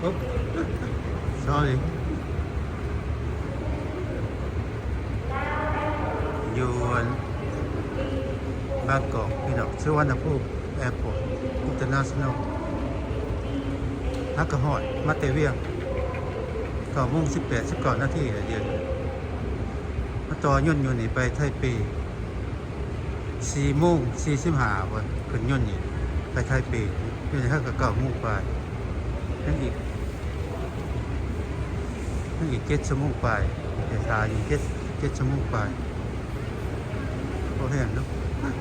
Oops, sorry. ຢູ່ອັນບາງກອກພີ່ນ້ອງ ສຸວັນນະພູມ Airport International ຫາກະຮອດມາແຕ່ວຽງ ເກົ້າໂມງສິບແປດ ສິບເກົ້ານາທີແລ້ວ ດຽວນີ້ມາຕໍ່ຍົນຢູ່ນີ້ໄປໄທເປ. ສີ່ໂມງສີ່ສິບຫ້າພຸ້ນ ຂຶ້ນຍົນນີ້ໄປໄທເປ. ຢູ່ນີ້ເຮົາກໍເກົ້າໂມງປາຍ ຍັງອີກ ຍັງອີກເຈັດຊົ່ວໂມງປາຍ ໄປຖ້າຢູ່ເຈັດ ເຈັດຊົ່ວໂມງປາຍ ບໍ່ແພງເນາະ.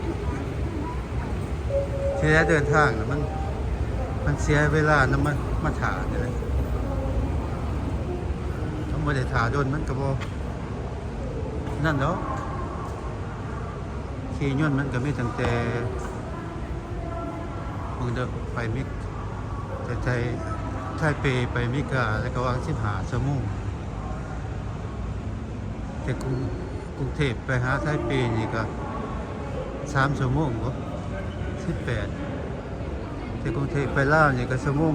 ທີ່ແລກເດີນທາງນະ ມັນ ມັນເສຍເວລານຳ ມາ ມາຖ້ານີ້ແຫຼະ. ຄັນບໍ່ໄດ້ຖ້າດົນ ມັນກໍບໍ່ນັ້ນດອກ. ຂີ່ຍົນມັນກໍມີຕັ້ງແຕ່ ເບິ່ງເດີ ໄປມິກ ແຕ່ໄທ ໄທເປໄປມີກາ ແລ້ວກໍວ່າສິບຫ້າຊົ່ວໂມງ. ແຕ່ກຸງ ກຸງເທບໄປຫາໄທເປນີ້ກໍສາມຊົ່ວໂມງບໍ ສິບແປດ. ແຕ່ກຸງເທບໄປລາວນີ້ກໍຊົ່ວໂມງ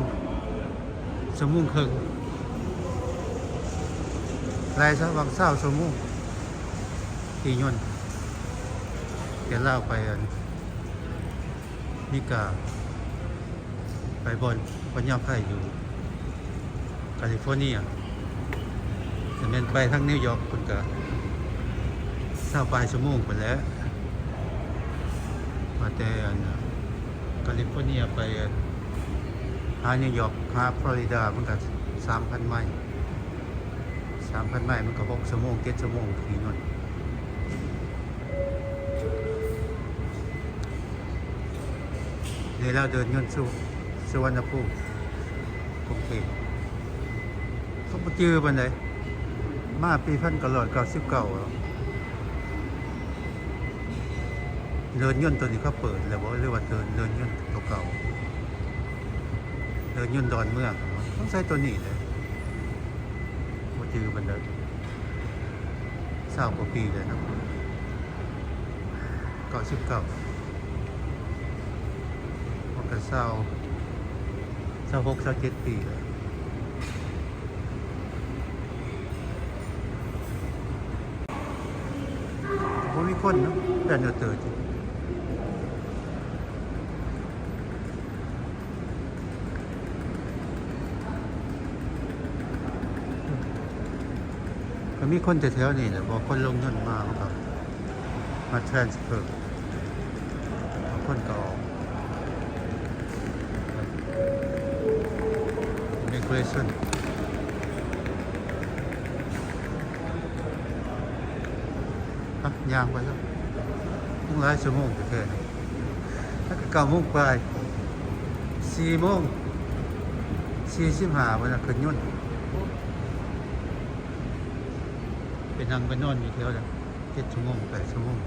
ຊົ່ວໂມງເຄິ່ງ ໄລ່ຊະວ່າຊາວຊົ່ວໂມງ ຂີ່ຍົນ ແຕ່ລາວໄປອັນ ເມກາ ໄປບ່ອນ ບ່ອນຍາມໄພຢູ່ກາລິຟໍເນຍ. ຄັນແມ່ນໄປທາງນິວຢອກ ເພິ່ນກະຊາວປາຍຊົ່ວໂມງພຸ້ນແຫຼະ. ວ່າແຕ່ອັນ ກາລິຟໍເນຍໄປຫານິວຢອກ ຫາຟລໍຣິດາ ມັນກະສາມພັນໄມ ສາມພັນໄມ ມັນກໍຫົກຊົ່ວໂມງ ເຈັດຊົ່ວໂມງຂີ່ຍົນ. ນີ້ແລ້ວເດີນຍົນສູ່ສຸວັນນະພູມ ກຸງເທບ ກໍບໍ່ຈື່ປານໃດ ມາປີພັນເກົ້າຮ້ອຍເກົ້າສິບເກົ້າ. ເດີນຍົນໂຕນີ້ເຂົາເປີດແລ້ວບໍ່ ຫຼືວ່າເດີນ ເດີນຍົນໂຕເກົ່າ? ເດີນຍົນດອນເມືອງ ສົງໄສໂຕນີ້ແຫຼະ ບໍ່ຈື່ປານໃດ. ຊາວກວ່າປີແລ້ວເນາະ ເກົ້າສິບເກົ້າ ມັນກໍຊາວ ຊາວຫົກ ຊາວເຈັດປີແລ້ວ. ບໍ່ມີຄົນເນາະ ແລ່ນເຕີໆ. ກໍມີຄົນແຖວໆນີ້ແຫຼະ ບໍ່ ຄົນລົງຍົນມາ ມັນກໍມາ transfer ບາງຄົນກໍອອກ immigration. ອ່ະ ຍ່າງໄປແລ້ວ ຕັ້ງຫຼາຍຊົ່ວໂມງແທ້ໆ ແລ້ວກໍເກົ້າໂມງປາຍ ສີ່ໂມງສີ່ສິບຫ້າພຸ້ນນະ ຂຶ້ນຍົນ ໄປນັ່ງໄປນອນຢູ່ແຖວນັ້ນ ເຈັດຊົ່ວໂມງ ແປດຊົ່ວໂມງ.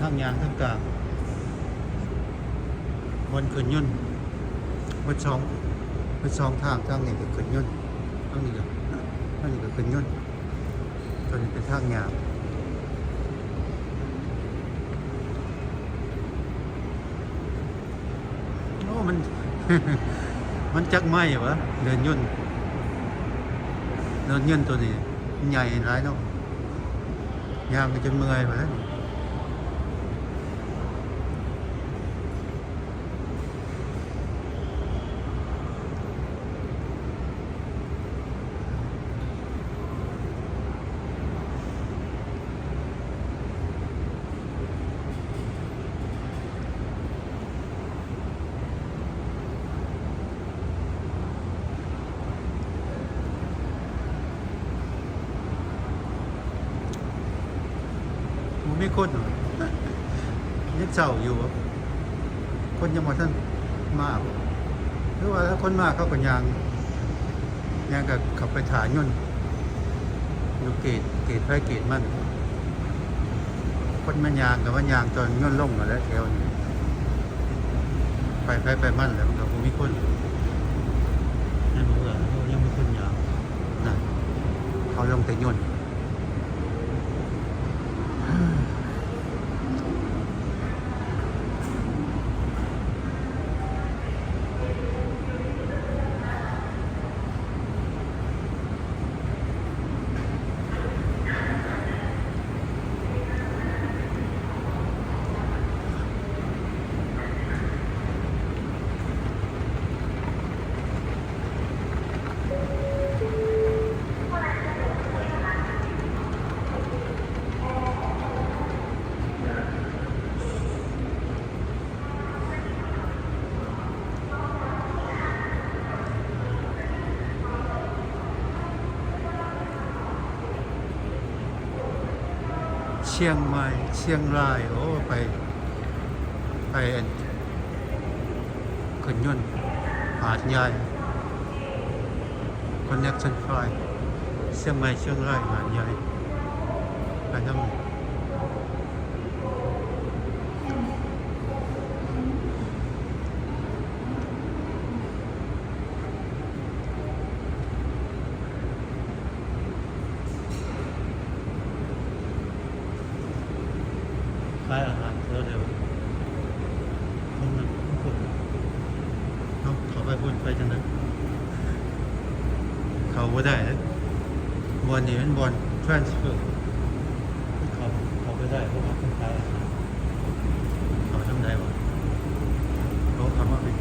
ທາງຍ່າງທາງກາງ ບ່ອນຂຶ້ນຍົນ ເບິດສອງ ເບິດສອງທາງ ທາງນີ້ກໍຂຶ້ນຍົນ ທາງນີ້ກໍ ທາງນີ້ກໍຂຶ້ນຍົນ. ຕົວນີ້ເປັນທາງຍ່າງ. ໂອ້ ມັນ ມັນຈັກໄມ້ຫວາ ເດີ່ນຍົນ ເດີ່ນຍົນຕົວນີ້ ໃຫຍ່ຫຼາຍເນາະ ຍ່າງກໍຈົນເມື່ອຍພຸ້ນແຫຼະ. ບໍ່ມີຄົນ ຍັງເຊົ້າຢູ່ ຄົນຍັງບໍ່ທັນມາ ຫຼືວ່າຖ້າຄົນມາເຂົາກໍຍ່າງ ຍ່າງກໍເຂົ້າໄປຖ້າຍົນ ຢູ່ເກດ ເກດໃຜເກດມັນ. ຄົນມາຍ່າງກໍມາຍ່າງຕອນຍົນລົງຫັ້ນແຫຼະ ແຖວນີ້ ໄປໃຜໄປມັນແຫຼະ ມັນກໍບໍ່ມີຄົນ. ຍັງບໍ່ເຫຼືອ ຍັງມີຄົນຍ່າງ ນັ້ນ ເຂົາລົງແຕ່ຍົນ. ຊຽງໃໝ່ ຊຽງລາຍ ໂອ້ ໄປ ໄປອັນ ຂຶ້ນຍົນ ຫາດໃຫຍ່ Connection Flight ຊຽງໃໝ່ ຊຽງລາຍ ຫາດໃຫຍ່ ໄປທາງ ຂາຍອາຫານແຖວໃດວະ? ມັນ ມັນຄົນ ເຮົາເຂົ້າໄປພຸ້ນໄປຈັ່ງໃດ? ເຂົ້າບໍ່ໄດ້ເດ້ ບ່ອນນີ້ແມ່ນບ່ອນ transfer ເຂົ້າ ເຂົ້າໄປໄດ້ ເພາະວ່າເພິ່ນຂາຍອາຫານ. ເຂົ້າທາງໃດວະ? ໂອ້ ເຂົ້າມາເປັນ